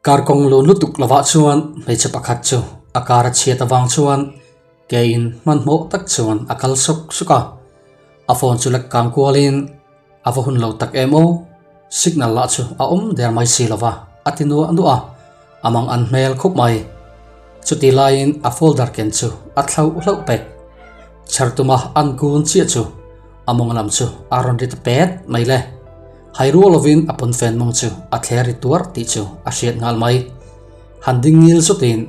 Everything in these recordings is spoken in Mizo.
Kar kawng lun lutuk lovah chuan hmeichhe pakhat chu a kar a chhiat avang chuan kein hmanhmawh tak chuan a kal sawk sawk a. A phone chu lek kang kualin a va hun lo tak em aw, signal lah chu a awm der mai si lova a ti nuah nuah a, a mang an hmel khup mai. Chuti laiin a folder ken chu a thlauh hlauh pek. Chher tuma an kun chiah chu a mawng lam chu a rawn ri ta pet mai le. Hai rual lovin a pawnfen mawng chu a thler ri tuar tih chu a hriat nghal mai. Han ding ngil zutin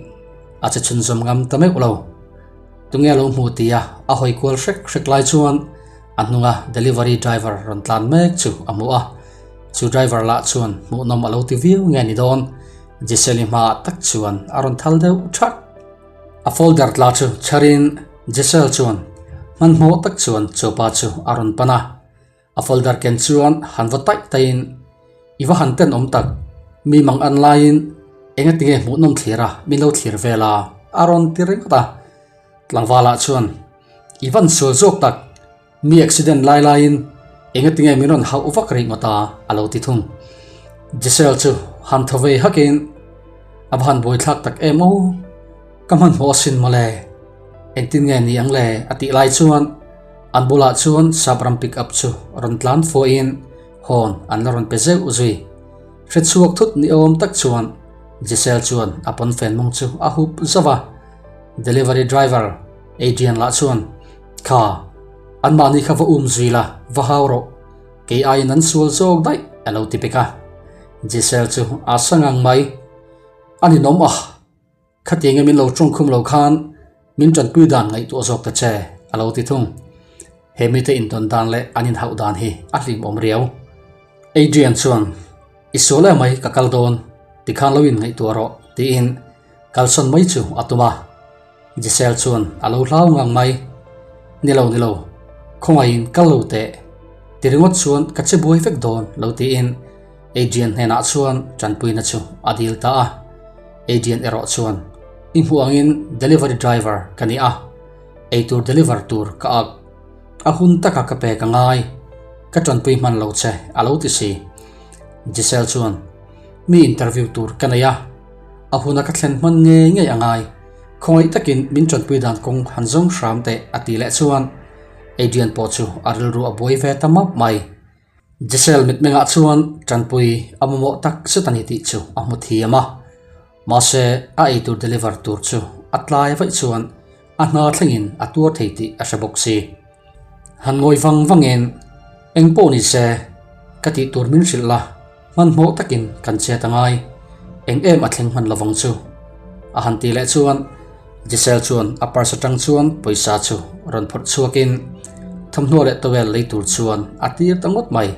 a che chhunzawm ngam ta meuh lo. Tunge lo hmu tia a hawi kual hrek hrek lai chuan a hnunga delivery driver rawn tlan mek chu a hmu a. Chu driver lah chuan hmuhnawm a lo ti viau nge ni dawn, Giselle-i hmaah tak chuan a rawn thal deuh thak. A folder tla chu chharin Giselle chuan hmanhmawh tak chuan chupa chu a rawn pan a. A folder ken chuan han va taih taihin, I va han tenawm tak, mi mang an laiin enga tinge hmuhnawm thlir a, min lo thlir vel a, a rawn ti ringawt a. Tlangvalah chuan, I van sual zawk tak, mi accident lai laiin enga tinge min rawn hauh vak rih ngawt a, a lo ti thung. Giselle chu han thaw vei hakin, A va han buaithlak tak em aw, ka hmanhmawh asin mawle, engtin nge ni ang le a tih lai chuan, An bulah chuan Sapram pick up chu rawn tlan fuahin hawn an la rawn pe zeuh zui. Hre chhuak thut ni awm tak chuan Giselle chuan a pawnfen mawng chu a hup zauh a. Delivery driver Adrian lah chuan, Kha, anmahni kha va um zui la, va hau rawh. Kei aiin an sual zawk daih a lo ti pek a. Giselle chu a sa ngang mai. A ninawm a. Khatiang min lo tawngkhum lo khan min tanpui dan ngaihtuah zawk ta che, a lo ti thung. He mite intawn dan leh an inhauh dan hi a hlimawm riau. Adrian chuan, I sual em mai ka kal dawn, tikhan lo in ngaihtuah rawh, tiin kalsawn mai chu a tum a. Giselle chuan a lo hlau ngang mai. Ni lo, ni lo, khawngaihin kal lo teh, ti ringawt chuan ka che buai vek dawn lo tiin Adrian hnenah chuan tanpuina chu a dil ta a. Adrian erawh chuan, I hmuh angin delivery driver ka ni a, eitur deliver tur ka ak. A hun taka ka pek a ngai, ka tanpui hman lo che a lo ti si. Giselle chuan, Mi interview tur ka nei a, a huna ka thlen hman ngei ngei a ngai, khawngaih takin min tanpui dan kawng han zawng hram teh a ti leh chuan Adrian pawh chu a rilru a buai ve ta map mai. Giselle mitmengah chuan tanpui a mamawh tak zet a ni tih chu a hmu thiam a, mahse a eitur deliver tur chu a tlai vaih chuan a hna thlengin a tuar thei tih a hre bawk si. Han ngawi vang vangin, Eng pawh ni se, ka tih tur min hrilh la, hmanhmawh takin kan chet a ngai, eng em a thleng hman lovang chu. A han ti leh chuan Giselle chuan a purse atang chuan pawisa chu rawn phawrh chhuakin thawmhnaw leh towel lei tur chuan a tir ta ngawt mai.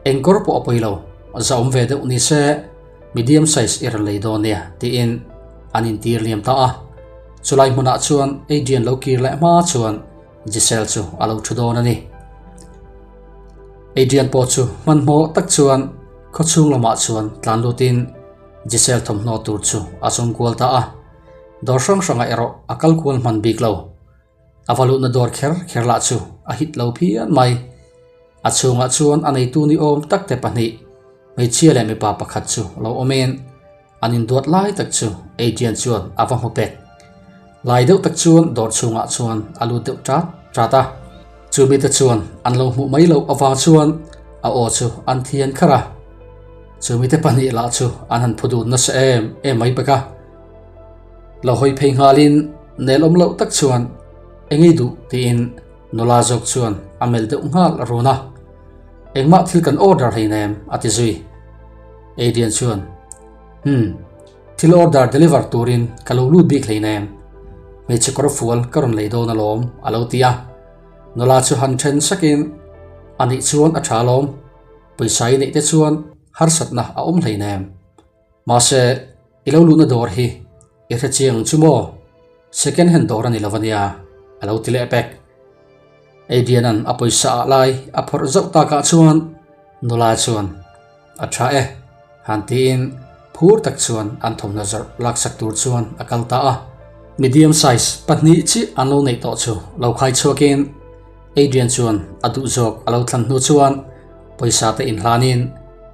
Eng kawr pawh a pawi lo, zahawm ve deuh ni se medium size i rawn lei dawn nia tiin an intir liam ta a. Chulai hmunah chuan Adrian lo kir leh hma chuan Giselle chu a lo thu dawn a ni. Adrian pawh chu hmanhmawh tak chuan khawchhung lamah chuan tlan lutin Giselle thawmhnaw tur chu a zawng kual ta a. Dawr hrang hrangah erawh a kal kual hman bik lo. A va luhna dawr kher kher lah chu a hit lo phian mai. A chhungah chuan a neitu ni awm tak te pahnih, hmeichhia leh mipa pakhat chu lo awmin an induat lai tak chu Adrian chuan a va hmu pek. Lai deuh tak chuan dawr chhungah chuan a lut deuh ṭat ṭat a. Chu mite chuan an lo hmuh mai loh avang chuan a aw chu an thian kharh a. Chu mite pahnih lah chu an han phu dun nasa em em mai bawk a. Lo hawi phei nghalin nel awm loh tak chuan eng ei duh tiin nula zawk chuan a melh deuh nghal a run a. Engmah thil kan order hleinem a ti zui. Adrian chuan, Hmm, thil order deliver turin ka lo lut bik hleinem. Hmeichhe kawr fual ka rawn lei dawn alawm a lo ti a. Nula chu han then sakin, A nih chuan a tha alawm. Pawisa i neih te chuan harsatna a awm hleinem. Mahse, i lo luhna dawr hi i hre chiang ang chu maw? Second hand dawr a ni lo a nia, a lo ti leh pek. Adrian-a'n a pawisa ah lai a phawrh zauh takah chuan nula chuan, A tha e, han tiin phur tak chuan an thawmhnaw zawrh laksak tur chuan a kal ta a. Medium size pahnih chiah an lo neih tawh chu lo khai chhuakin Adrian chuan a duh zawk a lo thlan hnu chuan pawisa te inhlanin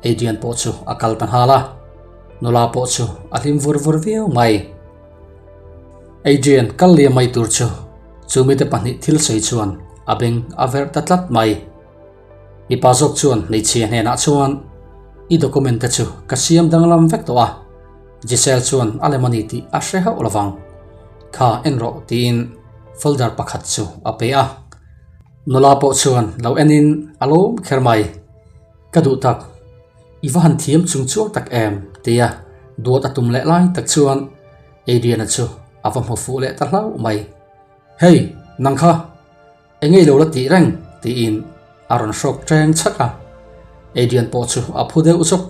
Adrian pawh chu a kal ta nghal a. Nula pawh chu a hlim vur vur viau mai. Adrian kal liam mai tur chu chu mite pahnih thil sawi chuan a beng a verh ta tlat mai. Mipa zawk chuan hmeichhia hnenah chuan, I document te chu ka siam danglam vek tawh a, Giselle chuan a lem a ni tih a hre hauh lovang. Kha en rawh tiin folder pakhat chu a pe a. Nula pawh chuan lo enin a lawm kher mai. Ka duh tak, i va han thiam chung chuang tak em? tia duat a tum leh lai tak chuan Adrian-a chu a va hmu fuh leh ta hlauh mai. Hey, nang kha! Eng ngei lo la tih reng? tiin a rawn hrawk ṭeng chhak a. Adrian pawh chu a phu deuh zawk.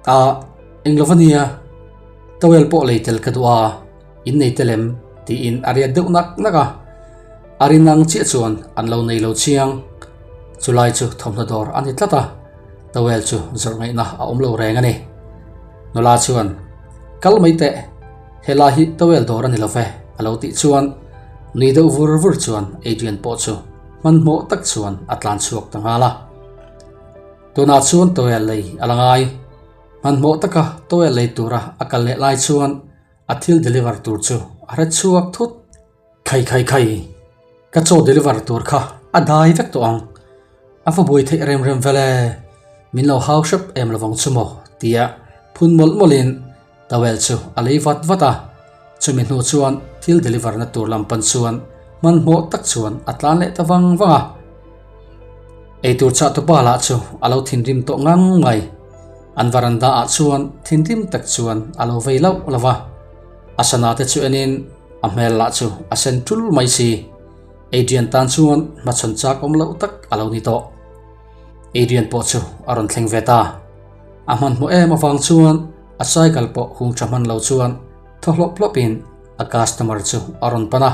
Ah, eng lo va nia, towel pawh lei tel ka duh a, in nei tel em? tiin a riat deuh nak nak a. A rin ang chiah chuan an lo nei lo chiang. Chulai chu thawmhnaw dawr a ni tlat a, towel chu zawrh ngaihna a awm lo reng a ni. Nula chuan, Kal mai teh, helai hi towel dawr a ni lo ve, a lo tih chuan nui deuh vur vur chuan Adrian pawh chu hmanhmawh tak chuan a tlan chhuak ta nghal a. Tunah chuan towel lei a la ngai. Hmanhmawh taka towel lei tura a kal leh lai chuan a thil deliver tur chu a hre chhuak thut. Khai khai khai, ka chaw deliver tur kha a dai vek tawh ang. A va buai theih rem rem vel e, min lo hau hrep em lovang chu maw tia phun mawlh mawlhin towel chu a lei vat vat a. Chumi hnu chuan thil deliver na tur lam pan chuan hmanhmawh tak chuan a tlan leh ta vang vang a. Eitur chah tupa lah chu a lo thinrim tawh ngang mai. An varanda ah chuan thinrim tak chuan a lo vei lauh lauh a. A sana te chu enin a hmel lah chu a sen tul mai si. Adrian tan chuan hmachhawn chak awm loh tak a lo ni tawh. Adrian pawh chu a rawn thleng ve ta. A hmanhmawh em avang chuan a cycle pawh hung tha hman lo chuan thaw hlawp hlawpin a customer chu a rawn pan a.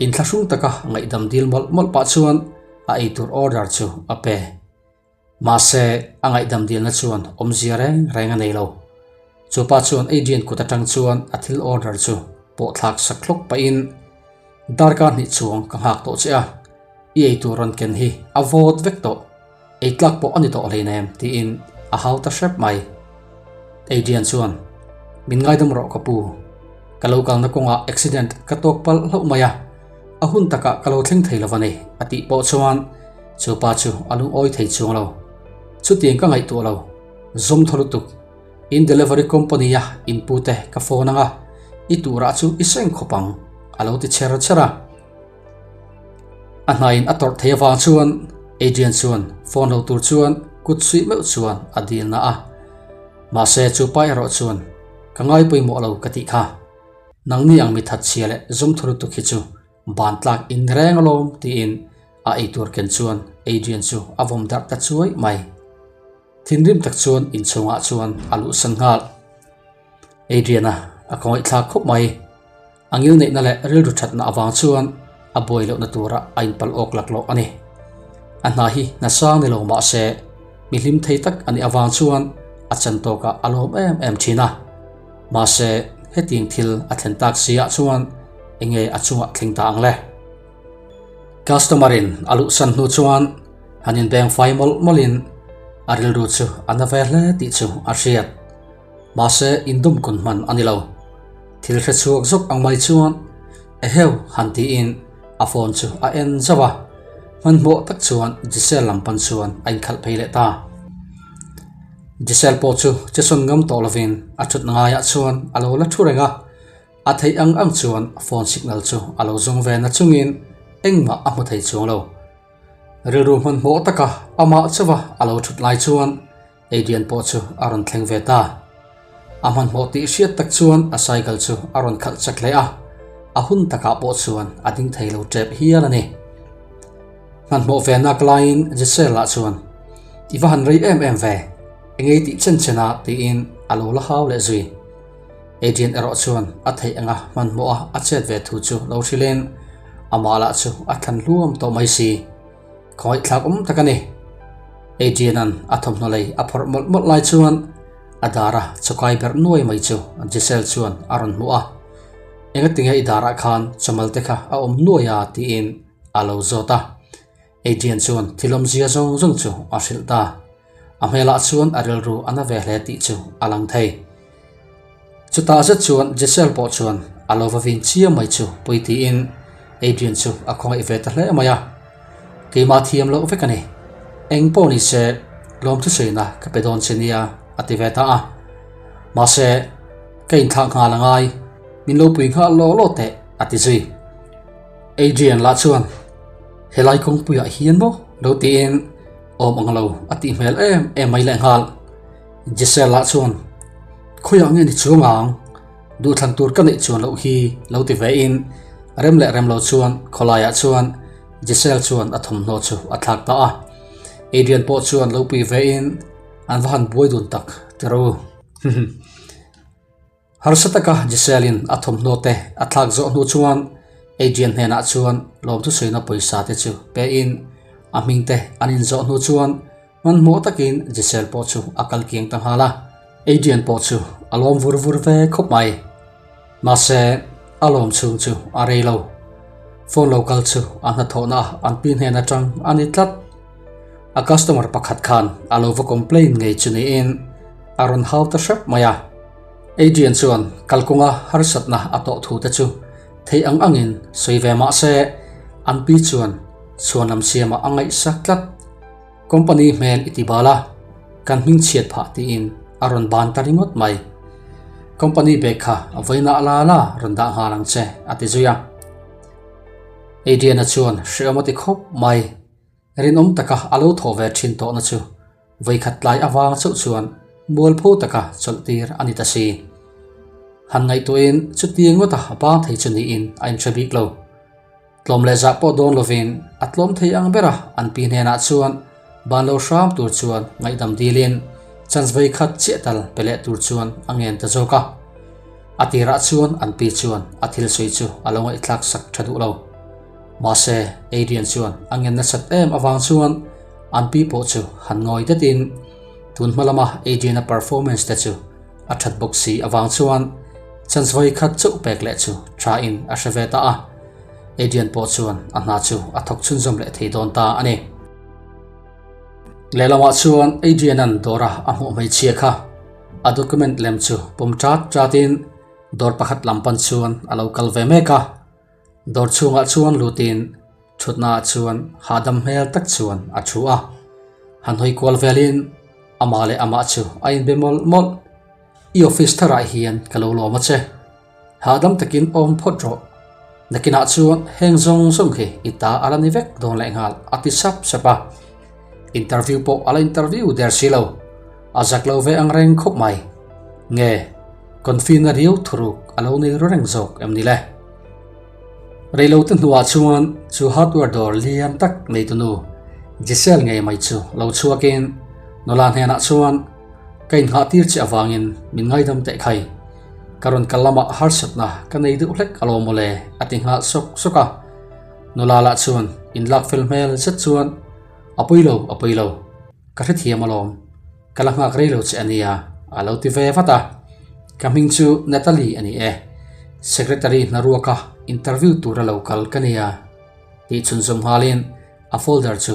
Inthlahrung taka ngaihdam dil mawlh mawlh pah chuan a eitur order chu a pe. Mahse, a ngaihdam dilna chuan awmzia reng reng a nei lo. Chupa chuan Adrian kut atang chuan a thil order chu pawh thlak sak hlawk pahin, Darkar hnih chuang ka nghak tawh che a, i eitur rawn ken hi a vawt vek tawh, ei tlak pawh a ni tawh hleinem tiin a hau ta hrep mai. Adrian chuan, Min ngaidam rawh ka pu, ka lo kalna kawngah accident ka tawk palh hlauh mai a, a hun takah ka lo thleng thei lo va ni a tih pawh chuan chu pa chu a lungawi thei chuang lo. Chutiang ka ngaihtuah lo, zawm thaw lutuk. In delivery company a in pute ka phone anga i turah chu i seng khawp ang a lo ti chher chher a. A hnaiin a tawrh thei avang chuan Adrian chuan phone lo tur chuan kut suih meuh chuan a dil na a. Mahse chu pa erawh chuan ka ngai pawimawh lo ka tih kha. Nangni ang mi that chhia leh zum thu lutuk hi chu ban tlak in reng alawm tiin a eitur ken chuan Adrian chu a vawm darh ta chuai mai. Thinrim tak chuan inchhungah chuan a luhsan nghal. Adrian-a a kawngaihthlak khawp mai. A ngil neihna leh rilru thatna avang chuan a buai lohna turah a inpalh awk laklawh a ni. A hna hi hna sang ni lo mah se mi hlim thei tak a nih avang chuan a chan tawkah a lawm em em thin a. Mahse, hetiang thil a thlen tak si ah chuan enge a chungah thleng ta ang le? Customer-in a luhsan hnu chuan han inbeng fai mawlh mawlhin a rilru chu a na ve hle tih chu a hriat. Mahse, indum kun hman a ni lo. Thil hre chhuak zawk ang mai chuan Eheu han tiin a phone chu a en zauh a, hmanhmawh tak chuan Giselle lam pan chuan a inkhalh phei leh ta. Giselle pawh chu che sawn ngam tawh lovin a thutna ngaiah chuan a lo la thu reng a, a theih ang ang chuan phone signal chu a lo zawng ve na chungin engmah a hmu thei chuang lo. Rilru hmanhmawh taka amah chauha a lo thut lai chuan Adrian pawh chu a rawn thleng ve ta. A hmanhmawh tih hriat tak chuan a cycle chu a rawn khalh chak hle a, a hun takah pawh chuan a ding thei lo tep hial a ni. Hmanhmawh ve nak laiin Giselle lah chuan, I va han rei em em ve, engei tih chen chen a tiin a lo la hau leh zui. Adrian erawh chuan a theih anga hmanhmawh a a chet ve thu chu lo hrilhin amah lah chu a thlan hluam tawh mai si. Khawngaihthlak awm tak a ni. Adrian-a'n a thawmhnaw lei a phawrh mawlh mawlh lai chuan a dara chawkai berh nuai mai chu Giselle chuan a rawn hmuh a. Engatinge i darah khan chawmal te kha a awm nuai a? tiin a lo zawt a. Adrian chuan thil awmzia zawng zawng chu a hrilh ta. A hmelah chuan a rilru a na ve hle tih chu a lang thei. Chutah zet chuan Giselle pawh chuan a lo va vin chiam mai chu pawi tiin Adrian chu a khawngaih ve ta hle mai a. Keimah thiam loh vek a ni. Eng pawh ni se lawmthusawiina ka pe dawn che nia a ti ve ta a. Mahse, ka inthlak nghal a ngai, min lo pui nghal law law teh a ti zui. Adrian lah chuan helai kawngpuiah hian maw lo tiin awm ang lo a tih hmel em em mai leh nghal. Giselle lah chuan khawiah nge ni chuang ang duhthlan tur ka neih chuan loh hi lo ti ve in rem leh rem lo chuan khawlaiah chuan Giselle chuan a thawmhnaw chu a thlak ta a. Adrian pawh chuan lo pui ve in an va han buai dun tak tiro. Harsa taka Giselle-in a thawmhnaw te a thlak zawh hnu chuan Adrian hnenah chuan lawmthusawiina pawisa te chu pein a hming te an inzawh hnu chuan hmanhmawh takin Giselle pawh chu a kal kiang ta nghal a. Adrian pawh chu a lawm vur vur ve khawp mai. Mahse, a lawm chhung chu a rei lo. Phone lo kal chu a hnathawhna an pi hnen atang a ni tlat. A customer pakhat khan a lo va complain ngei chu niin a rawn hau ta hrep mai a. Adrian chuan kalkawnga harsatna a tawh thu te chu thei ang angin sawi ve mah se, an pi chuan chhuan lam siamah a ngaihsak tlat. Company hmel i ti bal a, kan hming chhiat phah tiin a rawn ban ta ringawt mai. Company bag kha vawiinah la la rawn dah nghal ang che a ti zui a. Adrian-a chuan hrehawm a ti khawp mai. Rinawm taka a lo thawh ve thin tawhna chu Vawikhat tlai avang chauh chuan mualpho taka chawlhtir a ni ta si. Han ngaihtuahin chuti ngawta a bang thei chu niin a inhre bik lo. Tlawm leh zah pawh dawn lovin a tlawm thei ang bera an pi hnenah chuan ban lo hram tur chuan ngaihdam dilin chance vawikhat chiah tal pe leh tur chuan a ngen ta zawk a. A tirah chuan an pi chuan a thil sawi chu a lo ngaihthlak sak tha duh lo. Mahse, Adrian chuan a ngen nasat em avang chuan an pi pawh chu han ngawi datin tun hma lama Adrian-a performance te chu a that bawk si avang chuan chance vawi khat chauh pek leh chu tha in a hre ve ta a. Adrian pawh chuan a hna chu a thawk chhunzawm leh thei dawn ta a ni. Lehlamah chuan Adrian-a'n dawra a hmuh hmeichhia kha a document lem chu pawm chat chatin dawr pakhat lam pan chuan a lo kal ve mek a. Dawr chhungah chuan lutin thutnaah chuan hahdam hmel tak chuan a thu a. Han hawi kual velin amah leh amah chu a inbe mawlh mawlh. I office tharah hian ka lo lawm a che. Hahdam takin awm phawt rawh. Nakinah chuan heng zawng zawng hi i ta a la ni vek dawn leh nghal a ti sap sap a. Interview pawh a la interview der si lo. A zak lo ve ang reng khawp mai. Nge, confi na riau thuruk a lo nei ru reng zawk em ni le? Reilote hnuah chuan chu hardware dawr lian tak neitunu Giselle ngei mai chu lo chhuakin nula hnenah chuan ka inghah tir che avangin min ngaidam teh khai. Ka rawn kal lamah harsatna ka nei deuh hlek alawm mawle a ti nghal sawk sawk a. Nula lah chuan inlak fel hmel zet chuan a pawi lo a pawi lo ka hrethiam alawm. Ka la nghak rei lo che a nia, a lo ti ve vat a. Ka hming chu Natalie a ni e. Secretary hnaruaka interview tura lo kal ka nia. Tih chhunzawm nghalin a folder chu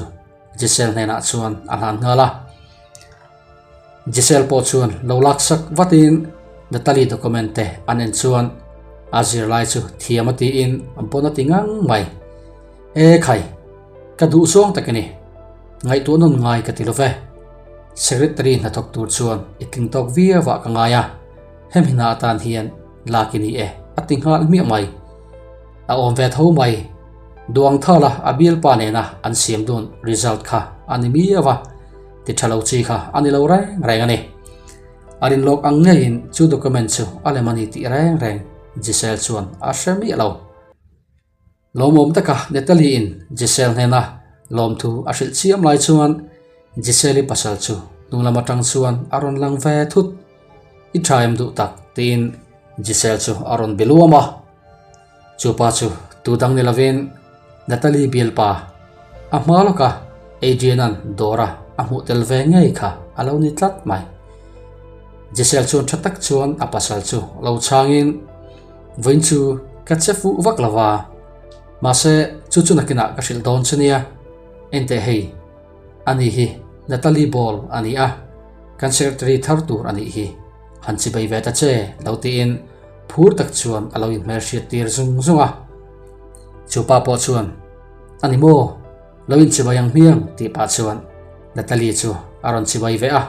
Giselle hnenah chuan a hlan nghal a. Giselle pawh chuan lo laksak vatin Natalie document te an en chuan a zirlai chu thiam a tiin an pawn a ti ngang mai. E khai, ka duh zawng tak a ni. Ngaihtuah nawn ngai ka ti lo ve. Secretary hnathawk tur chuan i tling tawk viau ah ka ngai a, hemi hna atan hian lak i ni e a ti nghal hmiah mai. A awm ve tho mai. Duang thala a bialpa nena an siam dun result kha a ni miau a, ti tha lo chi kha a ni lo reng reng a ni. A rinlawk ang ngeiin chu document chu a lem a ni tih reng reng Giselle chuan a hre miah lo. Lawmawm taka Natalie-in Giselle hnena lawmthu a hrilh chiam lai chuan Giselle-i pasal chu hnung lam atang chuan a rawn lang ve thut. I tha em duh tak? tiin Giselle chu a rawn be luam a. Chu pa chu tu dang ni lovin Natalie bialpa a hma lawka Adrian-a'n dawra a hmuh tel ve ngei kha a lo ni tlat mai. Giselle chuan tha tak chuan a pasal chu lo chhangin, Vawiin chu ka che fuh vak lo va, mahse chu chu nakinah ka hrilh dawn che nia. Enteh hei, ani hi Natalie Ball a ni a, kan secretary thar tur a nih hi. Han chibei ve ta che lo tiin phur tak chuan a lo inhmelhriat tir zung zung a. Chu pa pawh chuan, A ni maw? Lo inchibai ang hmiang tih pah chuan Natalie chu a rawn chibai ve a.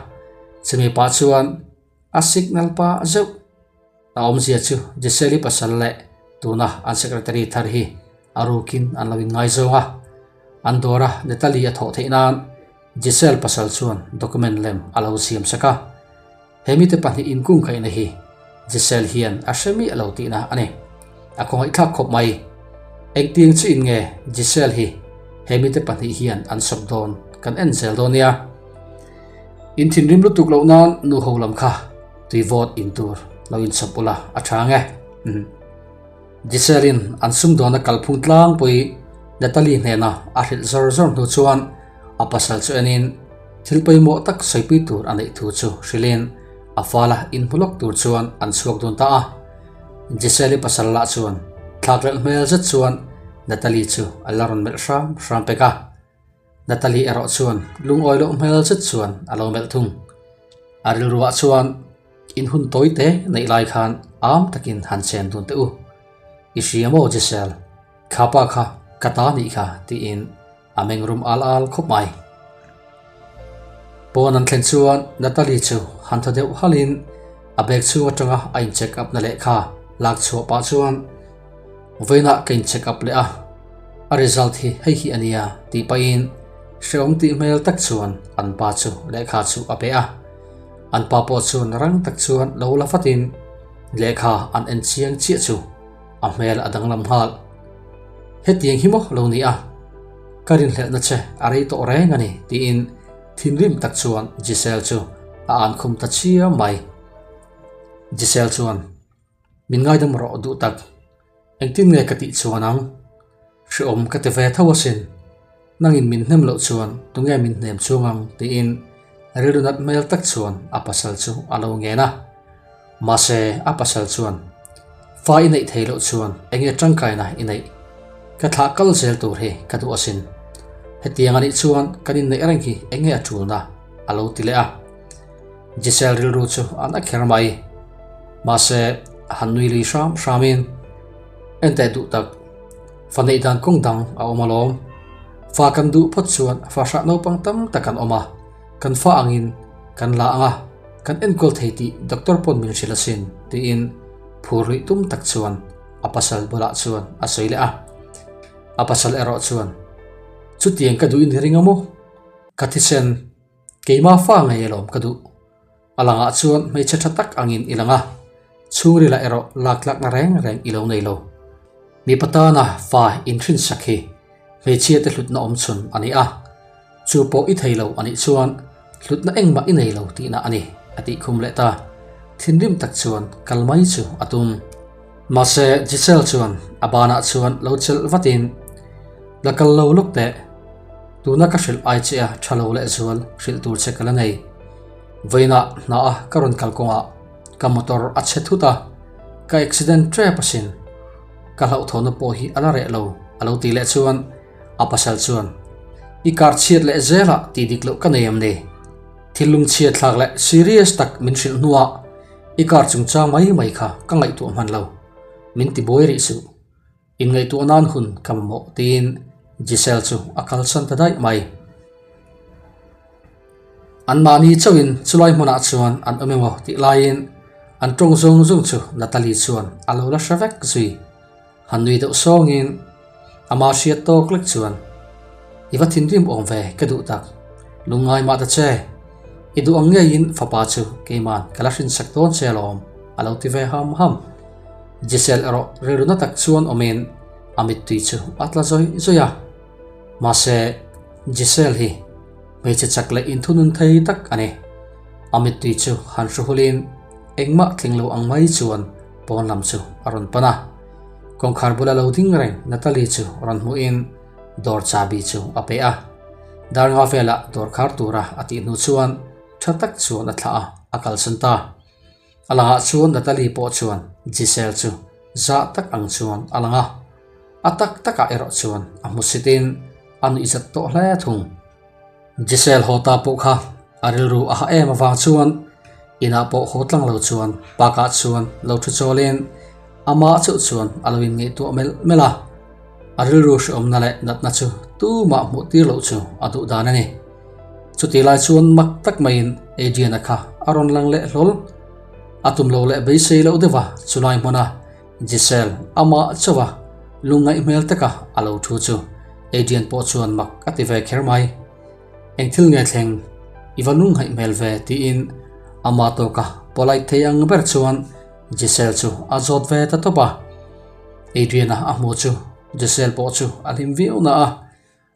Chumi pah chuan a signal pah zeuh. A awmzia chu Giselle-i pasal leh tuna an secretary thar hi a rukin an lo inngaizawng a. An dawra Natalie a thawh theih nan Giselle pasal chuan document lem a lo siam sak a. He mite pahnih inkungkaihna hi Giselle hian a hre miah lo tihna a ni. A khawngaihthlak khawp mai. Engtiang chiin nge Giselle hi he mite pahnih hian an sawp dawn kan en zel dawn nia. In thinrim lutuk loh nan nu ho lam kha tui vawt in tur lo inchhawp ula a tha ang e. Giselle-in an sumdawna kalphung tlangpui Natalie hnena a hrilh zawr zawr hnu chuan a pasal chu enin thil pawimawh tak sawipui tur a neih thu chu hrilhin a fala inhmu lawk tur chuan an chhuak dun ta a. Giselle-i pasal lah chuan thlaklelh hmel zet chuan Natalie chu a la rawn melh hram hram pek a. Natalie erawh chuan lungawi loh hmel zet chuan a lo melh thung. A rilruah chuan in hun tawi te neih lai khan am takin han chen dun teh u. I hria maw Giselle, kha pa kha ka ta nih kha tiin a meng rum al al khawp mai. Pawn an thlen chuan Natalie chu han thaw deuh halhin a bag chhung atanga a in check up na lehkha lak chhuah pah chuan Vawiinah ka in check up leh a, a result hi hei hi a nia tih pahin hrehawm tih hmel tak chuan an pa chu lehkha chu a pe a. An pa pawh chuan rang tak chuan lo la vatin lehkha an en chiang chiah chu a hmel a danglam nghal. Hetiang hi maw lo ni a, ka rinhlelhna che a rei tawh reng a ni tiin thinrim tak chuan Giselle chu a ankhum ta chiam mai. Giselle chuan. Min ngaidam rawh duh tak. Engtin nge ka tih chuan ang? Hrehawm ka ti ve tho asin. Nangin min hnem loh chuan tunge min hnem chung ang tiin rilru nat hmel tak chuan a pasal chu a lo ngen a. Mahse a pasal chuan fa i neih thei loh chuan enge tangkaina i neih? Ka thlah kal zel tur hi ka duh asin. Hetiang anih chuan kan inneih reng hi enge a tulna a lo ti leh a. Giselle rilru chu an a kher mai. Mahse, han nui lui hram hramin, Enteh duh tak, fa neih dan kawng dang a awm alawm. Fa kan duh phawt chuan fa hrah naupang tam tak an awm a, kan fa angin kan la ang a, kan enkawl thei tih doctor pawn min hrilh asin, tiin phur luih tum tak chuan a pasal bulah chuan a sawi leh a. A pasal erawh chuan, Chutiang ka duh in ring a maw? Ka thisen Keimah fa ngei alawm ka duh. A langah chuan hmeichhe tha tak angin i lang a, chhungrilah erawh laktlakna reng reng i lo nei lo. Mipa tana fa inhrinsak hi hmeichhia te hlutna awm chhun a ni a, chu pawh i thei lo a nih chuan hlutna engmah i nei lo tihna a ni, a tih khum leh ta. Thinrim tak chuan kal mai chu a tum. Mahse Giselle chuan a banah chuan lo chelh vatin, La kal lo lawk teh. Tuna ka hrilh ai che a tha lo leh zual hrilh tur che ka la nei. Vawiinah hna a ka rawn kal kawngah ka motor a chhe thut a, ka accident tep asin. Ka hlauhthawhna pawh hi a la reh lo a lo tih leh chuan a pasal chuan, I kar chhiat leh zelah tih dik loh ka nei em ni? Thil lungchhiat thlak leh serious tak min hrilh hnuah i kar chungchang mai mai kha ka ngaihtuah hman lo. Min ti buai rih suh. Inngaihtuah nan hun ka mamawh tiin Giselle chu a kalsan ta daih mai. Anmahni chauhin chulai hmunah chuan an awm emaw tih laiin an tawng zawng zawng chu Natalie chuan a lo la hre vek zui. Han nui deuh sawngin ama hriat tawk lek chuan, I va thinrim awm ve ka duh tak, lungngai mah ta che. I duh ang ngeiin fapa chu keiman ka la hrinsak dawn che alawm a lo ti ve ham ham. Giselle erawh rilru na tak chuan awmin a mittui chu a tla zawih zawih a. Mahse, Giselle hi hmeichhe chak leh inthunun thei tak a ni. A mittui chu han hru hulin engmah tling lo ang mai chuan pawn lam chu a rawn pan a. Kawngkhar bula lo ding reng Natalie chu rawn hmuhin dawr chahbi chu a pe a. Darnga velah dawr khar tura a tih hnu chuan tha tak chuan a thlah a, a kalsan ta. A langah chuan Natalie pawh chuan Giselle chu zah tak ang chuan a lang a, a tak takah erawh chuan a hmusitin a nuihzat tawh hle thung. Giselle haw ta pawh kha a rilru a ha em avang chuan Inah pawh haw tlang lo chuan park ah chuan lo thu chawlin amah chauh chuan a lo inngaihtuah melh melh a. A rilru hrehawmna leh natna chu tumah hmuh tir loh chu a duh dan a ni. Chutih lai chuan mak tak maiin Adrian-a kha a rawn lang leh hlawl. A tum lo leh beisei loh deuh a chulai hmuna Giselle amah chauh a lungngaih hmel taka a lo thu chu Adrian pawh chuan mak a ti ve kher mai. Eng thil nge thleng i va lungngaih hmel ve tiin amah tawka polite thei ang ber chuan Giselle chu a zawt ve ta tawp a. Adrian-a a hmu chu Giselle pawh chu a hlim viau na a,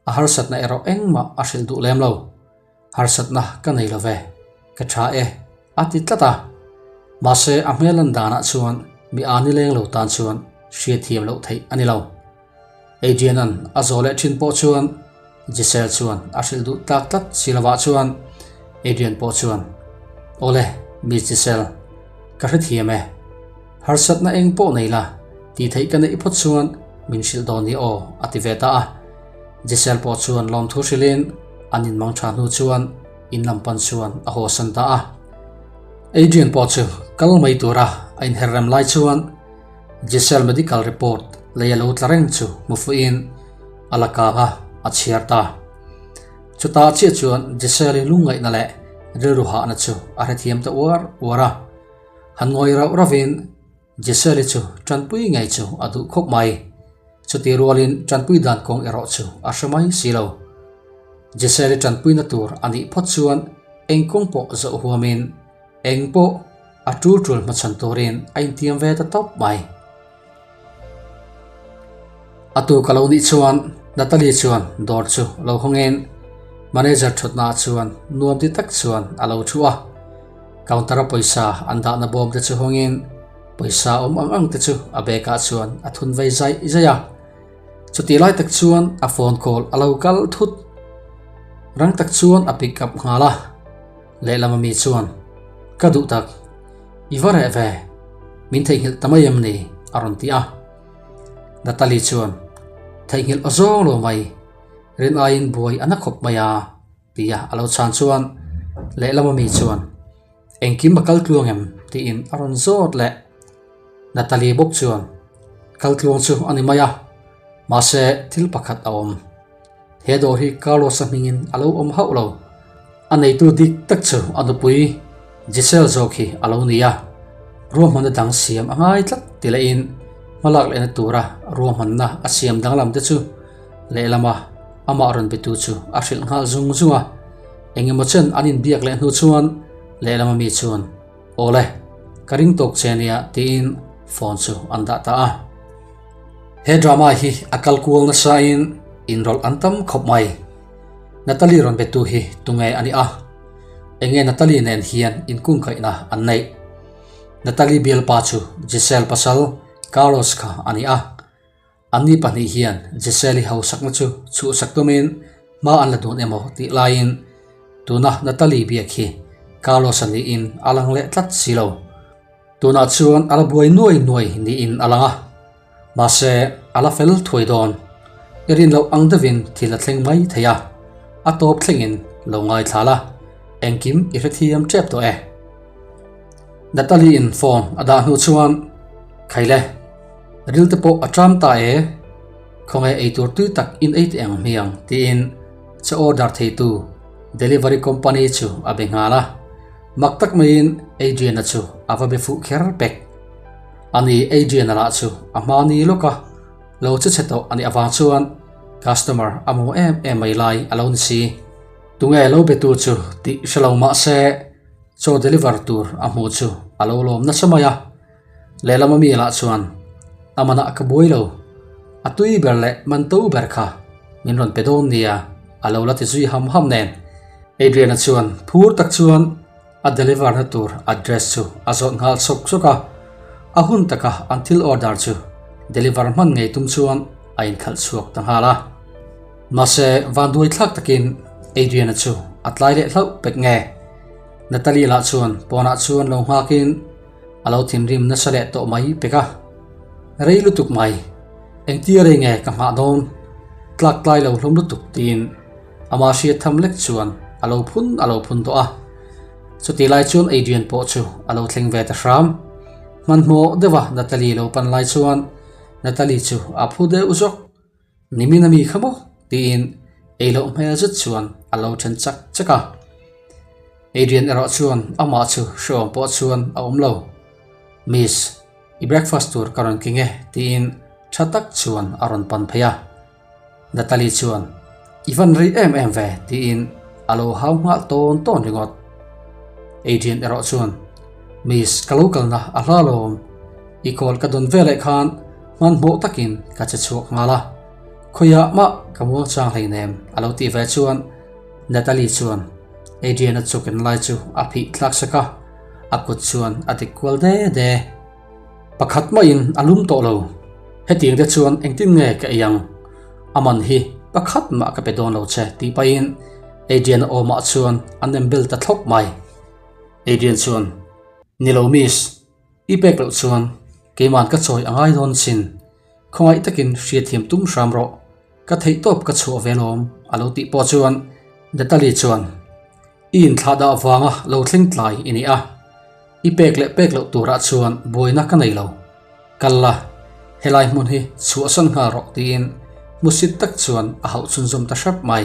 a harsatna erawh engmah a hrilh duh lem lo. Harsatna ka nei lo ve, ka tha e, a ti tlat a. Mahse a hmel lan danah chuan mi a ni leng lo tan chuan hriatthiam loh theih a ni lo. Adrian-a'n a zawh leh thin pawh chuan Giselle chuan a hrilh duh tlak tlat si lovah chuan Adrian pawh chuan, Awle, Miss Giselle, ka hrethiam e. Harsatna eng pawh nei la, tih theih ka neih phawt chuan min hrilh dawn ni aw, a ti ve ta a. Giselle pawh chuan lawmthu hrilhin an inmang tha hnu chuan in lam pan chuan a hawsan ta a. Adrian pawh chu kal mai tura a inher rem lai chuan Giselle medical report lei a lo tla reng chu hmu fuhin a la kang a, a chhiar ta. Chutah chiah chuan Giselle-i lungngaihna leh rilru hahna chu a hrethiam ta uar uar a. Han ngawi rauh rauhin Giselle-i chu tanpui ngei chu a duh khawp mai. Chutih rualin tanpui dan kawng erawh chu a hre mai si lo. Giselle-i tanpuina tur a nih phawt chuan eng kawng pawh zawh huamin eng pawh a tul tul hmachhan turin a intiam ve ta tawp mai. A tu ka lo nih chuan Natalie chuan dawr chu lo hawngin manager thutna ah chuan nuam ti tak chuan a lo thu a. Counter a pawisa an dahna bawm te chu hawngin pawisa awm ang ang te chu a bag ah chuan a thun vei zaih zaih a. Chutih lai tak chuan a phone call a lo kal thut. Rang tak chuan a pick up nghal a. Lehlam ami chuan, Ka duh tak, i va reh ve, min theihnghilh ta mai em ni? a rawn ti a. Natalie chuan, Theihnghilh a zawng lo mai, rin aiin buai a na khawp mai a, tia a lo chhan chuan lehlam ami chuan, Engkim a kal tluang em? tiin a rawn zawt leh. Natalie bawk chuan, Kal tluang chu a ni mai a, mahse thil pakhat a awm. He dawr hi Carlos-a hmingin a lo awm hauh lo. A neitu dik tak chu a nupui Giselle zawk hi a lo ni a, ruahmanna dang siam a ngai tlat ti lehin hmalak lehna tura ruahmanna a siam danglam te chu lehlama amah rawn betu chu a hrilh nghal zung zung a. Engemaw chen an inbiak leh hnu chuan lehlama mi chuan, Awle, ka ring tawk che nia tiin phone chu an dah ta a. He drama hi a kal kual nasa in inrawlh an tam khawp mai. Natalie rawn betu hi tunge a ni a? Enge Natalie nen hian inkungkaihna an neih? Natalie bialpa chu Giselle pasal Carlos kha a ni a. Anni pahnih hian Giselle-i hausakna chu chhuhsak tumin hma an la dun emaw tih laiin tuna Natalie biak hi Carlos-a niin a lang leh tlat si lo. Tunah chuan a la buai nuai nuai niin a lang a, mahse a la fel thuai dawn. I rin loh ang deuhin thil a thleng mai thei a, a tawp thlengin lo ngaithla la, engkim i hrethiam tep tawh e. Natalie-in phone a dah hnu chuan, Khaile, ril te pawh a ṭam ta e, khawnge eitur tui tak in ei teh ang hmiang tiin chaw order theitu delivery company chu a be nghal a. Mak tak maiin Adrian-a chu a va be fuh kher pek. Ani Adrian-a lah chu a hmani lawk a, lo che chhe tawh a nih avang chuan customer a hmu em em mai lai a lo ni si. Tunge lo be tu chu tih hre lo mah se chaw deliver tur a hmu chu a lo lawm nasa mai a. Lehlam ami lah chuan a manah ka buai lo, a tui ber leh man to ber kha min rawn pe dawn nia a lo la ti zui ham ham nen. Adrian-a chuan phur tak chuan a deliver na tur address chu a zawt nghal sawk sawk a, a hun taka an thil order chu deliver hman ngei tum chuan a inkhalh chhuak ta nghal a. Mahse vanduai thlak takin Adrian-a chu a tlai leh hlauh pek nge. Natalie lah chuan pawnah chuan lo nghakin a lo thinrim nasa leh tawh mai pek a, Rei lutuk mai, engtia rei nge ka nghah dawn? Tlak tlai lo hlawm lutuk tiin amah hriat tham lek chuan a lo phun a lo phun tawh a. Chutih lai chuan Adrian pawh chu a lo thleng ve ta hram. Hmanhmawh deuha Natalie lo pan lai chuan Natalie chu a phu deuh zawk. Nimin a mi kha maw? tiin ei loh hmel zet chuan a lo then chak chak a. Adrian erawh chuan amah chu hreawm pawh chuan a awm lo. Miss, i breakfast tur ka rawn keng e tiin tha tak chuan a rawn pan phei a. Natalie chuan, I van rei em em ve tiin a lo hau nghal tawn tawn ringawt. Adrian erawh chuan, Miss, ka lo kalna a hla lawm. I call ka dawn veleh khan hmanhmawh takin ka che chhuak nghal a, khawiah mah ka muang chang hleinem a lo tih ve chuan Natalie chuan Adrian-a chu ken lai chu a phih thlak sak a, a kut chuan a dik kual de de. Pakhat mahin a lum tawh lo, hetiang te chuan engtin nge ka ei ang? A man hi pakhat mah ka pe dawn lo che tih pahin Adrian-a awmah chuan a nem bel ta thlawp mai. Adrian chuan, Ni lo miss, I pek loh chuan keiman ka chawi a ngai dawn chin. Khawngaih takin hriatthiam tum hram rawh. Ka theihtawp ka chhuah ve lawm a lo tih pawh chuan Natalie chuan I inthlah dah vanga lo thleng tlai i ni a. I pek leh pek loh turah chuan buaina ka nei lo. Kal la, helai hmun hi chhuahsan nghal rawh tiin hmusit tak chuan a hauh chhunzawm ta hrep mai.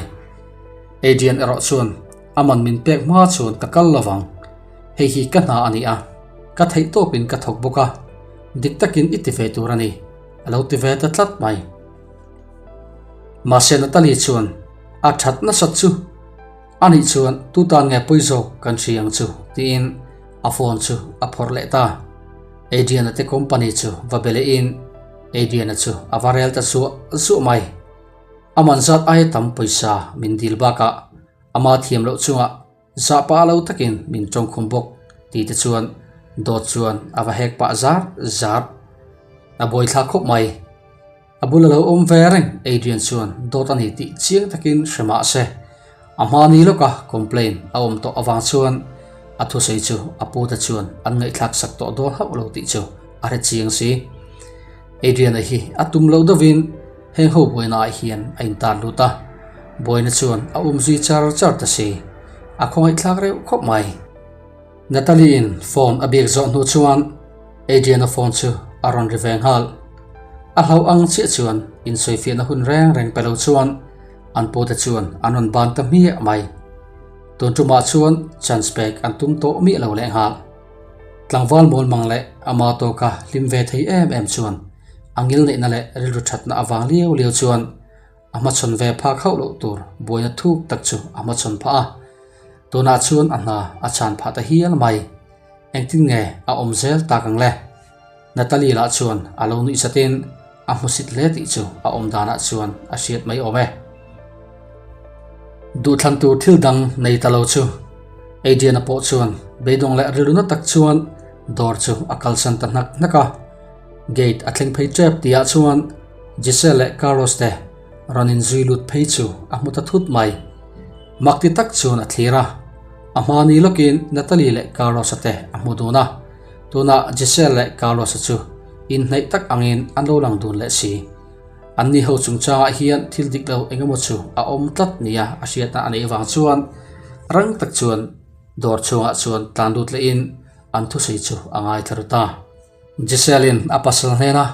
Adrian erawh chuan a man min pek hma chuan ka kal lovang. Hei hi ka hna a ni a, ka theih tawpin ka thawk bawk a, dik takin i ti ve tur a ni, a lo ti ve ta tlat mai. Mahse Natalie chuan a that nasat chu a nih chuan tu tan nge pawi zawk kan hria ang chu tiin a phone chu a phawrh leh ta. Adrian-a te company chu va be lehin Adrian-a chu a va rel ta zuah zuah mai. A man zat aia tam pawisa min dil bakah ama thiam loh chungah Zah pah lo takin min tawngkhum bawk tih te chuan dawt chuan a va hek pah zar zar. A buaithlak khawp mai. A bula lo awm ve reng Adrian chuan dawt a ni tih chiang takin hre mah se, a hmani lawka complain a awm tawh avang chuan a thusawi chu a pute chuan an ngaihthlak sak tawh dawn hauh lo tih chu a hre chiang si. Adrian-a hi a tum loh deuhin Heng ho buaina ah hian a intar lut a, buaina chuan a um zui char char ta si, a khawngaihthlak reuh khawp mai. Natalie-in phone a biak zawh hnu chuan Adrian-a phone chu a rawn ri ve nghal. A hlauh ang chiah chuan insawifiahna hun reng reng pe lo chuan an pute chuan an rawn ban ta hmiah mai. Tun tumah chuan chance pek an tum tawh miah lo lehnghal. Tlangval mawl mang leh ama tawka hlim ve thei em em chuan A ngilneihna leh rilru thatna avang liau liau chuan a hmachhawn ve phak hauh loh tur buaina thuk tak chu a hmachhawn phah a. Tunah chuan a hna a chhan phah ta hial mai. Engtin nge a awm zel tak ang le? Natalie lah chuan a lo nuih satin a hmusit hle tih chu a awm danah chuan a hriat mai awm e. Duhthlan tur thil dang nei ta lo chu Adrian-a pawh chuan beidawng leh rilru na tak chuan dawr chu a kalsan ta hnak hnak a. Gate a thleng phei tep tihah chuan Giselle leh Carlos te rawn inzui lut phei chu a hmu ta thut mai. Mak ti tak chuan a thlir a, a hmani lawkin Natalie leh Carlos-a te a hmu dun a, tunah Giselle leh Carlos-a chu inhnaih tak angin an lo lang dun leh si. Anni ho chungchangah hian thil dik lo eng emaw chu a awm tlat nia a hriatna a neih avang chuan rang tak chuan dawr chhungah chuan tlan lut lehin an thusawi chu a ngaithla ru ta. Giselle-in a pasal hnena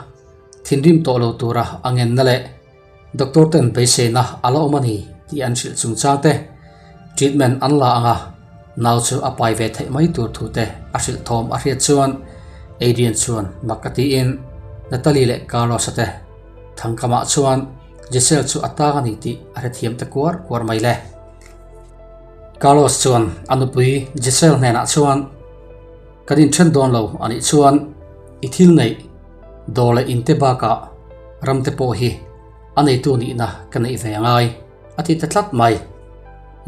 thinrim tawh lo tura a ngenna leh doctor ten beiseina a la awm a ni tih an hrilh chungchang te, treatment an la anga nau chu a pai ve theih mai tur thu te a hrilh thawm a hriat chuan Adrian chuan mak a tiin Natalie leh Carlos-a te thangkamah chuan Giselle chu a tang a ni tih a hrethiam ta kuar kuar mai le. Carlos chuan a nupui Giselle hnenah chuan Kan inthen dawn lo a nih chuan i thil neih dawr leh inte bakah ramte pawh hi a neitu nihna ka neih ve angai a ti ta tlat mai.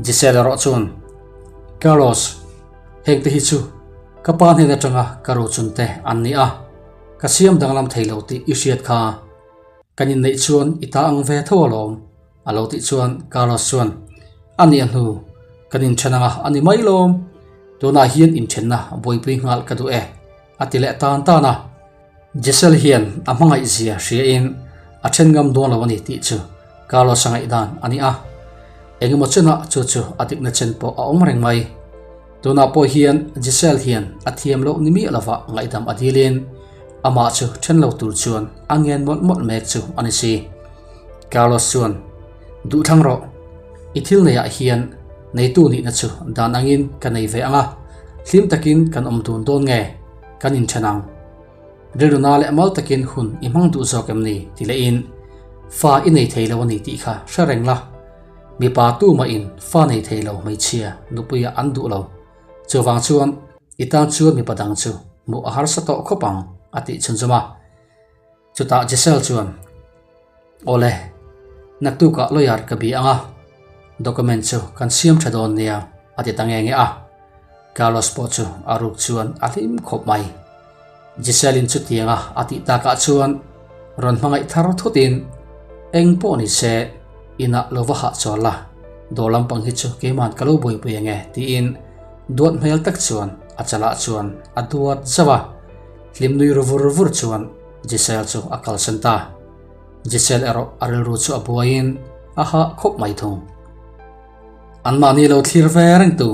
Giselle erawh chuan, Carlos, hengte hi chu ka pa hnen atanga ka rochunte an ni a, ka siam danglam thei lo tih i hriat kha. Kan inneih chuan i ta ang ve tho alawm. A lo tih chuan Carlos chuan, A nih a hnu, kan inthen anga a ni mai lawm. Tunah hian inthenna buaipui nghal ka duh e, a ti leh tan tan a. Giselle hian a hmangaih zia hriain a then ngam dawn lo a ni tih chu Carlos a ngaihdan a ni a. Engemaw chenah chu chu a dikna chen pawh a awm reng mai. Tunah pawh hian Giselle hian a thiam loh ni miah lova ngaihdam a dilin amah chu then lo tur chuan a ngen mawlh mawlh mek chu a ni si. Carlos chuan, Duhthlang rawh, i thil neiah hian neitu nihna chu dan angin ka nei ve ang a, hlim takin kan awm dun dawn nge kan inthen ang? Rilruna leh mal takin hun i hmang duh zawk em ni? ti lehin, Fa i nei thei lo a ni tih kha hre reng la. Mipa tumahin fa nei thei lo hmeichhia nupuia an duh lo. Chuvang chuan i tan chuan mipa dang chu hmuh a harsa tawh khawp ang, a tih chhunzawm a. Chutah Giselle chuan, Awle, naktukah lawyer ka bi ang a, document chu kan siam tha dawn nia, a ti ta nge nge a. Carlos pawh chu a ruk chuan a hlim khawp mai. Giselle-in chutianga a tih takah chuan rawn hmangaih thar thutin, Eng pawh ni se, inah lo va hah chawl la, dawr lampang hi chu keiman ka lo buaipui ang e, tiin duat hmel tak chuan a chalah chuan a duat zauh a. Hlim nui ru vur vur chuan Giselle chu a kalsan ta. Giselle erawh a rilru chu a buaiin a hah khawp mai thung. Anmahni lo thlir ve reng tu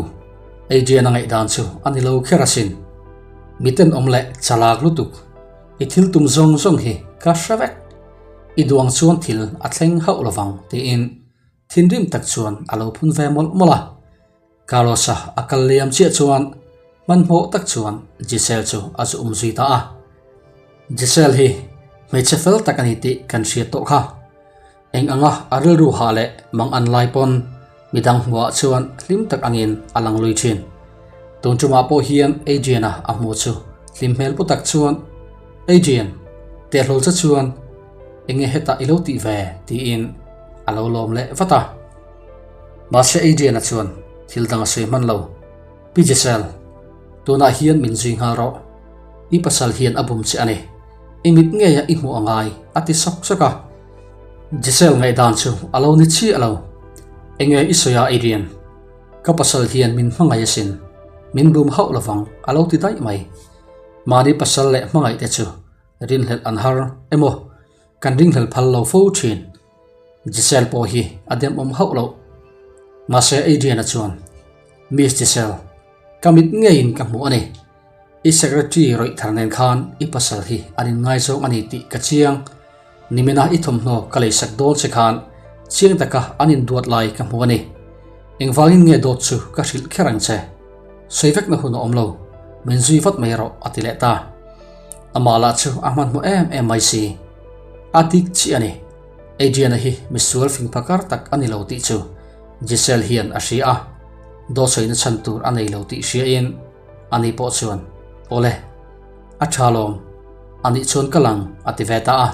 Adrian a ngaihdan chu a ni lo kher asin. Mi tenawm leh chalak lutuk, i thil tum zawng zawng hi ka hre vek. I duang chuan thil a thleng hauh lovang tiin thinrim tak chuan a lo phun ve mawlh mawlh a. Carlos-a a kal liam chiah chuan hmanhmawh tak chuan Giselle chu a zu um zui ta a. Giselle hi hmeichhe fel tak a ni tih kan hriat tawh kha. Eng anga a rilru hah leh mang an lai pawn midang hmuhah chuan hlim tak angin a lang lui thin. Tun tumah pawh hian Adrian-a a hmuh chu hlim hmel pu tak chuan, Adrian, tehlul che chuan enge hetah i lo tih ve? tiin a lo lawm leh vat a. Mahse Adrian-a chuan thil dang a sawi hman lo, Pi Giselle, tunah hian min zui nghal rawh. I pasal hian a bum che a ni. I mit ngeia i hmuh a ngai, a ti sawk sawk a. Giselle ngaihdan chu a lo ni chiah lo. Enge i sawi a Adrian? Ka pasal hian min hmangaih asin. Min bum hauh lovang, a lo ti daih mai. Mahni pasal leh hmangaih te chu rinhlelh an har emaw kan ringhlel phal lo fo thin. Giselle pawh hi a demawm hauh loh. Mahse Adrian-a chuan, Miss Giselle, ka mit ngeiin ka hmuh a ni. I secretary rawih thar nen khan i pasal hi an inngaizawng a ni tih ka chiang. Nimina i thawmhnaw ka leisak dawn che khan chiang taka an induat lai ka hmu a ni. Engvangin nge dawt chu ka hrilh kher ang che? Sawi vekna hun a awm lo, min zui vat mai rawh a ti leh ta. Amah lah chu a hmanhmawh em em mai si. A dik chiah a ni. Adriana hi misual fing phakar tak a ni lo tih chu Giselle hian a hria a, dawt sawina chhan tur a nei lo tih hriain ani pawh chuan, Awle, a tha lawm, anih chuan ka lang a ti ve ta a.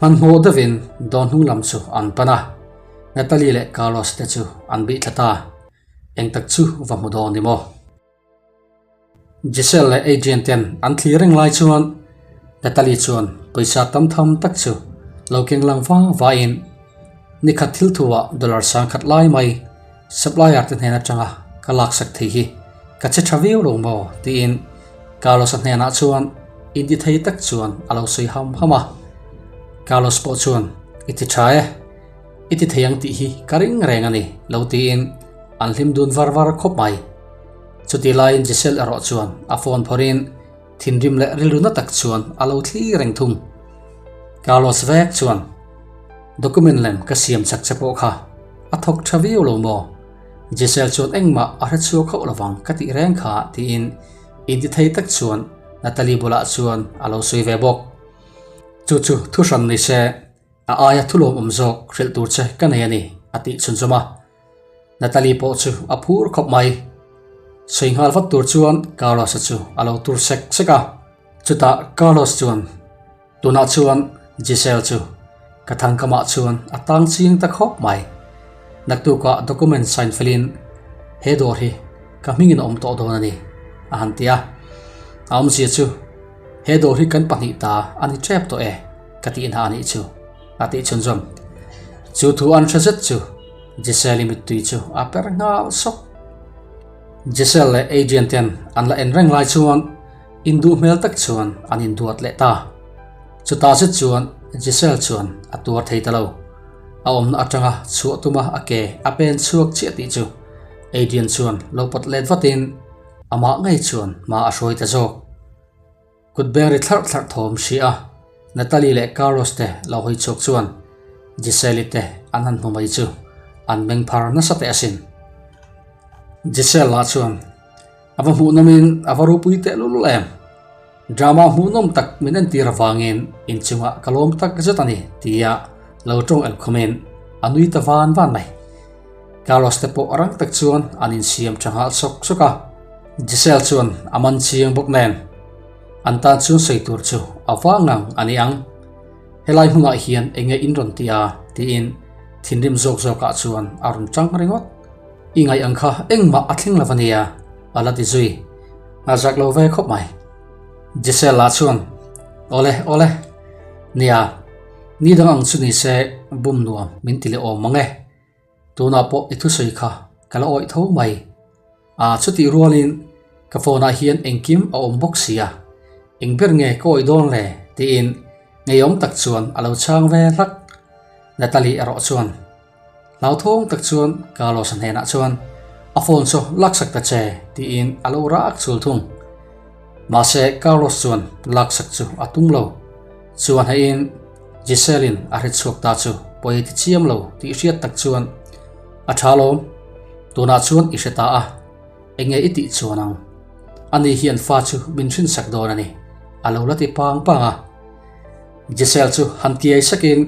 Hmanhmawh deuhin dawr hnung lam chu an pan a, Natalie leh Carlos te chu an bih thla ta. Eng tak chu va hmu dawn ni maw? Giselle leh Adrian ten an thlir reng lai chuan Natalie chuan pawisa tam tham tak chu lo keng lang va vain nikhat thil thuah dollar sangkhat lai mai supplier te hnen atanga ka laksak thei hi ka che tha viau lo maw tiin Carlos-a hnenah chuan inti thei tak chuan a lo sawi ham ham a. Carlos pawh chuan i ti tha e. I ti thei ang tih hi ka ring reng a ni, lo tiin an hlim dun var var khawp mai. Chutih laiin Giselle erawh chuan a phone phawrhin thinrim leh rilru na tak chuan a lo thli reng thung. Carlos vek chuan, Document lem ka siam chak che pawh kha a thawk tha viau lo maw? Giselle chuan engmah a hre chhuak hauh lovang ka tih reng kha tiin intithei tak chuan Natalie bulah chuan a lo sawi ve bawk. Chu chu thuhran ni se. A aia thulawmawm zawk hrilh tur che ka nei a ni, a tih chhunzawm a. Natalie pawh chu a phur khawp mai. Sawi nghal vat tur chuan Carlos-a chu a lo tur sek sek a. Chutah Carlos chuan, Tunah chuan Giselle chu ka thangkamah chuan a tang ching ta khawp mai. Naktukah document sign felin he dawr hi ka hmingin a awm tawh dawn a ni, a han ti a. A awmzia chu he dawr hi kan pahnih ta a ni tep tawh e. Ka tih hna anih chu, a tih chhunzawm. Chu thu an hre zet chu Giselle-i mittui chu a per nghal sawk. Giselle leh Adrian ten an la en reng lai chuan induh hmel tak chuan an induat leh ta. Chutah zet chuan Giselle chuan a tuar thei ta lo. A awmna atanga chhuah tuma a ke a pen chhuak chiah tih chu Adrian chuan lo pawt let vatin. Amah ngei chuan hma a hruai ta zawk. Kut beng ri thlarh thlarh thawm hria a, Natalie leh Carlos te lo hawi chhuak chuan Giselle-i te an han hmu mai chu an meng phar nasa teh asin. Giselle lah chuan a va hmuhnawmin a va ropui tehlul em? Drama hmuhnawm tak min entir avangin inchungah ka lawm tak zet a ni tia lo tawng el khumin a nui ta van van mai. Carlos te pawh rang tak chuan an insiam tha nghal sawk sawk a, Giselle chuan a man chiang bawk nen an tan chuan sawi tur chu a vang ngang a ni ang. Helai hmunah hian eng nge in rawn ti a? tiin thinrim zawk zawkah chuan a rawn tang ringawt. I ngaih ang kha engmah a thleng lo a nia, a la ti zui. A zak lo ve khawp mai. Giselle lah chuan, Awle, awle. Nia, ni dang ang chu ni se bum nuam min ti leh awm mang e. Tunah pawh i thusawi kha ka la awih tho mai. A chutih rualin ka phone ah hian engkim a awm bawk sia, eng ber nge ka awih dawn le? tiin ngeiawm tak chuan a lo chhang ve hlak. Natalie erawh chuan hlauthawng tak chuan Carlos-a hnenah chuan a phone chu laksak ta che tiin a lo rak chul thung. Mahse Carlos chuan laksak chu a tum lo. Chuan haiin Giselle-in a hre chhuak ta chu pawi ti chiam lo tih hriat tak chuan a tha lawm, tunah chuan i hre ta a, enge i tih chuan ang? Ani hian fa chu min hrinsak dawn a ni, a lo la ti pang pang a. Giselle chu han kiai sakin,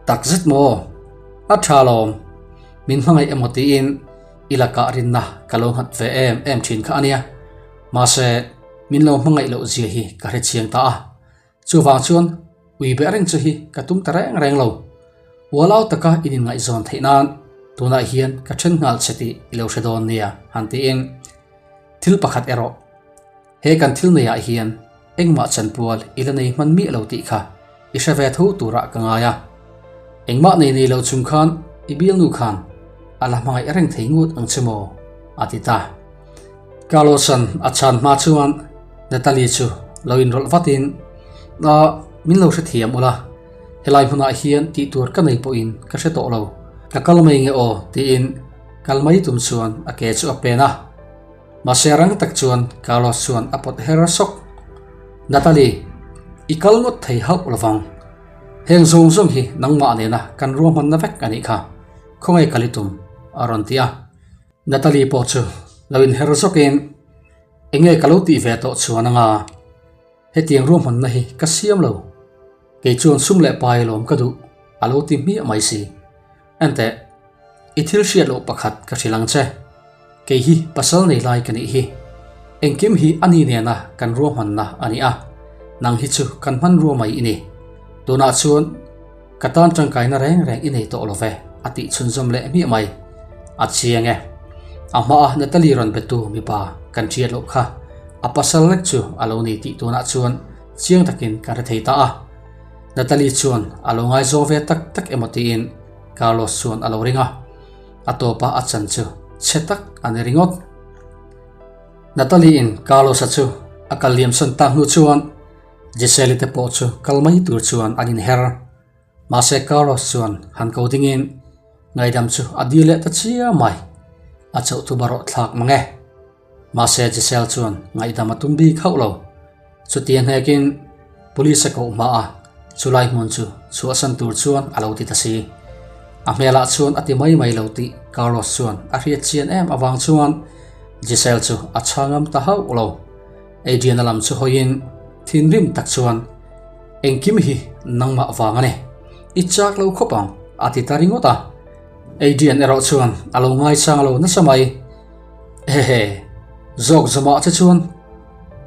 Tak zet maw? A tha lawm, min hmangaih emaw tiin i lakah rinna ka lo nghat ve em em thin kha a nia, mahse min lo hmangaih loh zia hi ka hre chiang ta a. Chuvang chuan ui beh reng chu hi ka tum ta reng reng lo. Ualau taka in inngaihzawn theih nan tunah hian ka then nghal che tih i lo hre dawn nia han tiin thil pakhat erawh he kan thil neiah hian engmah chanpual i la nei hman miah lo tih kha i hre ve tho turah ka ngai a. Engmah nei nei lo chung khan i bialnu khan a la hmangaih reng thei ngut ang che maw? a ti ta. Carlos-a'n a chhan hma chuan Natalie chu lo inrawlh vatin, Ahh, min lo hrethiam ula, helai hmunah hian tih tur ka nei pawhin ka hre tawh lo, ka kal mai nge aw tiin kal mai tum chuan a ke chu a pen a. Mahse rang tak chuan Carlos chuan a pawt her sawk. Natalie, i kal ngawt thei hauh lovang. Heng zawng zawng hi nangmah nena kan ruahmanna vek a nih kha, khawngaih kal i tum a rawn ti a. Natalie pawh chu lo inher zawkin, Enge ka lo tih ve tawh chuan anga hetiang ruahmanna hi ka siam lo. Kei chuan sum leh pai lawm ka duh a lo ti hmiah mai si. Enteh, i thil hriat loh pakhat ka hrilh ang che. Kei hi pasal nei lai ka nih hi. Engkim hi a ni nena kan ruahmanna a ni a, nang hi chu kan hmanrua mai i ni. Tunah chuan Ka tan tangkaina reng reng i nei tawh lo ve, a tih chhunzawm leh hmiah mai. A chiang e. A hmaa Natalie rawn betu mipa kan hriat loh kha a pasal lek chu a lo ni tih tunah chuan chiang takin kan hre thei ta a. Natalie chuan a lo ngaizawng ve tak tak emaw tiin Carlos chuan a lo ring a. A tawpa a chan chu chhe tak a ni ringawt. Natalie-in Carlos-a chu a kal liamsan tak hnu chuan Giselle-i te pawh chu kal mai tur chuan an inher. Mahse Carlos chuan han ko dingin ngaidam chu a dil leh ta chiam mai. A chauh thu barawh thlak mang e. Mahse Giselle chuan ngaihdam a tum bik hauh lo. Chutia hnekin police a koh hma a, chulai hmun chu chhuahsan tur chuan a lo ti ta si. A hmelah chuan a ti mai mai lo tih Carlos chuan a hriat chian em avang chuan Giselle chu a chhangam ta hauh lo. Adrian-a lam chu hawiin thinrim tak chuan, Engkim hi nangmah vang a ni. I chak lo khawp ang, a ti ta ringawt a. Adrian erawh chuan a lo ngaichang lo nasa mai. Hehe, zawk zawmah che chuan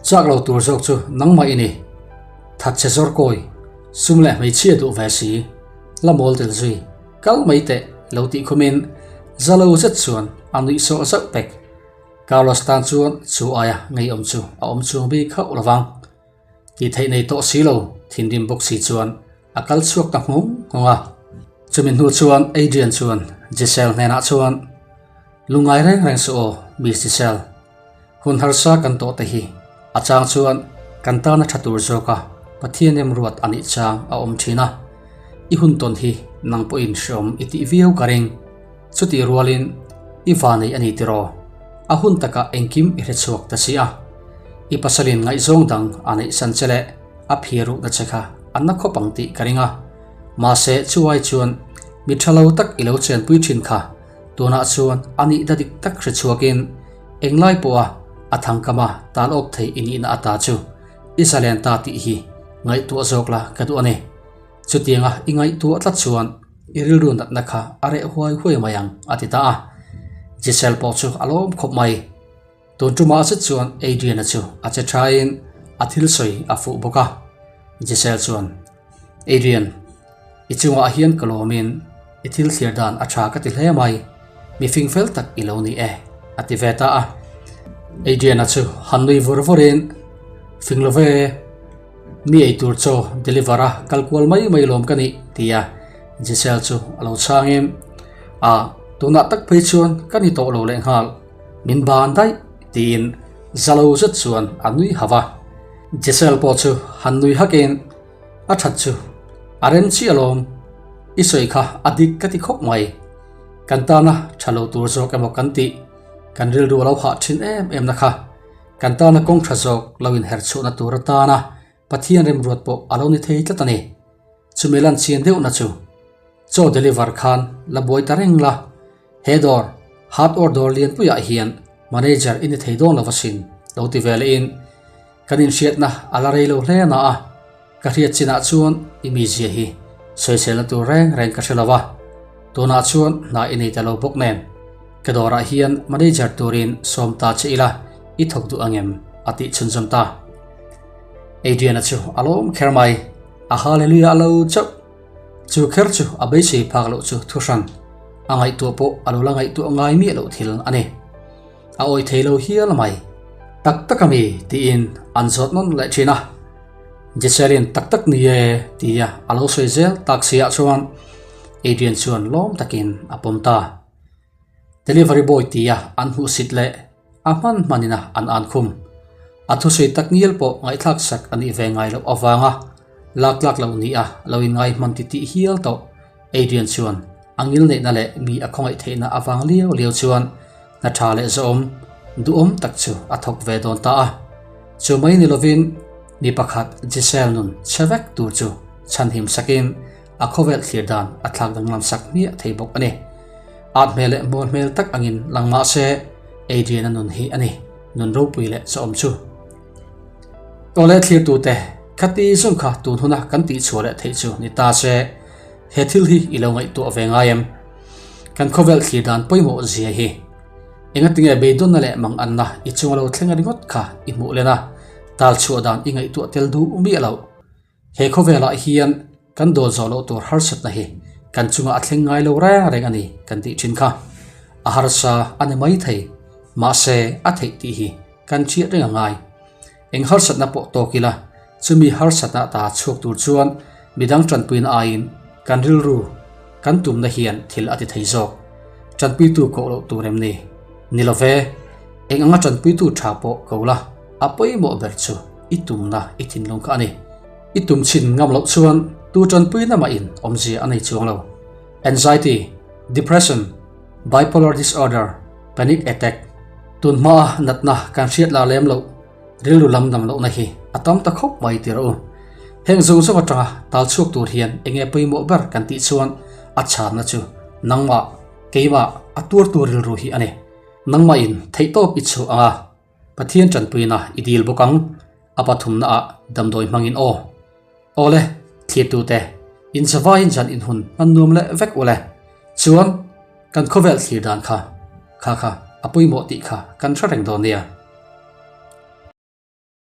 chak lo tur zawk chu nangmah i ni. Thatchhe zawr kawi, sum leh hmeichhia duh ve si, la mawl tel zui, kal mai teh lo tih khumin za lo zet chuan a nuih sawh zauh pek. Carlos tan chuan chu aia ngeiawm chu a awm chuang bik hauh lo vang. Tih theih nei tawh si lo, thinrim bawk si chuan a kal chhuak ta nghawng nghawng a. Chumi hnu chuan Adrian chuan Giselle hnenah chuan, Lungngai reng reng suh aw, Miss Giselle. Hun harsa kan tawh te hi a chang chuan kan tana tha tur zawka Pathian remruat a nih chang a awm thin a. I hun tawn hi nang pawhin hreawm i tih viau ka ring. Chutih rualin i va nei a ni tiraw? A hun takah engkim i hre chhuak ta si a. I pasalin ngaihzawng dang a neih san che leh a phir rukna che kha a na khawp ang tih ka ring a. Mahse chuai chuan mi tha lo tak i lo chenpui thin kha tunah chuan a nih da dik tak hre chhuakin englai pawha a thangkama tal awk thei i nihna ata chu i zalen ta tih hi ngaihtuah zawk la ka duh a ni. Chutianga i ngaihtuah tlat chuan i rilru natna kha a reh huai huai mai ang a ti ta a. Giselle pawh chu a lawm khawp mai. Tun tumah zet chuan Adrian-a chu a che thain a thil sawi a fuh bawk a. Giselle chuan, Adrian, i chungah hian ka lawmin i thil thlir dan a tha ka ti hle mai, mi fing fel tak i lo ni e, a ti ve ta a. Adrian-a chu han nui vur vurin, Fing lo ve, mi ei tur chaw deliver a kal kual mai mai lawm ka nih, tia Giselle chu a lo chhangin, A, tunah tak phei chuan ka ni tawh lo lehnghal. Min ban daih tiin za lo zet chuan a nui hauh a. Giselle pawh chu han nui hakin a that chu a rem chiah alawm, i sawi kha a dik ka ti khawp mai. Kan tana tha lo tur zawk emaw kan tih, kan rilru a lo hah thin em em na kha kan tana kawng tha zawk lo inher chhuahna tur atana Pathian remruat pawh a lo ni thei tlat a ni. Chumi lan chian deuhna chu chaw deliver khan la buai ta reng la. He dawr, Hard or dawr lianpuiah hian manager i ni thei dawn lo asin, lo ti ve lehin kan inhriatna a la rei lo hle na a, ka hriat chinah chuan i mizia hi sawiselna tur reng reng ka hre lo a, tunah chuan hna i nei ta lo bawk nen ka dawrah hian manager turin sawm ta che ila i thawk duh angem a tih chhunzawm ta. Adrian-a chu a lawm kher mai, a hallelujah a lo chauh. Chu kher chu a beisei phak loh chu thuhran a ngaihtuah pawh a lo la ngaihtuah ngai miah loh thil a ni. A awih thei lo hial mai. Tak tak a mi tiin an zawt nawn leh thin a. Giselle-in tak tak ni e tia a lo sawi zel tak si ah chuan Adrian chuan lawm takin a pawm ta. Delivery boy tia an hmuhsit leh a hman hmanin a an an khum. A thusawi tak ngial pawh ngaihthlak sak a nih ve ngai loh avanga lak tlak loh ni a lo inngai hman ti tih hial tawh. Adrian chuan a ngil neihna leh mi a khawngaih theihna avang liau liau chuan hna tha leh zawhawm duhawm tak chu a thawk ve dawn ta a. Chu mai ni lovin mi pakhat Giselle nun chhe vek tur chu chhanhim sakin a khawvel thlir dan a thlak danglam sak hmiah thei bawk a ni. At hmel leh hmual hmel tak angin lang mah se Adrian-a nun hi a ni, nun ropui leh chawm chu. Awle thlirtute, khati zawng kha tun huna kan tihchhuah leh theih chu ni ta se, he thil hi i lo ngaihtuah ve ngai em? Kan khawvel thlir dan pawimawh zia hi. Engatinge beidawnna leh manganna i chunga lo thleng ringawt kha i hmuh len a, tal chhuah dan i ngaihtuah tel duh miah loh. He khawvelah hian kan dawn zawh loh tur harsatna hi kan chungah a thleng ngai lo reng reng a ni kan tih thin kha. A harsa a ni mai thei, mahse a theih tih hi kan hriat reng a ngai. Eng harsatna pawh tawk ila, chumi harsatna ta chhuak tur chuan midang tanpuina aiin kan rilru kan tumna hian thil a ti thei zawk. Tanpuitu koh loh tur em ni? Ni lo ve, eng anga tanpuitu tha pawh ko la, a pawimawh ber chu i tumna i thinlung kha a ni. I tum chhin ngam loh chuan tu tanpuina mah in awmzia a nei chuang lo. Anxiety, depression, bipolar disorder, panic attack, tun hmaa natna kan hriat la lem loh rilru lam dam lohna hi a tam ta khawp mai ti rawh u. Heng zawng zawng atanga tal chhuak tur hian enge pawimawh ber kan tih chuan a chhanna chu nangmah, keimah a tuartu rilru hi a ni. Nangmah in theihtawp i chhuah anga Pathian tanpuina i dil bawk ang, a pathumna ah damdawi hmangin aw. Awle, thlirtute, in zavaiin zan inhun hman nuam leh vek ule. Chuan, kan khawvel thlir dan kha, kha kha a pawimawh tih kha kan hre reng dawn nia.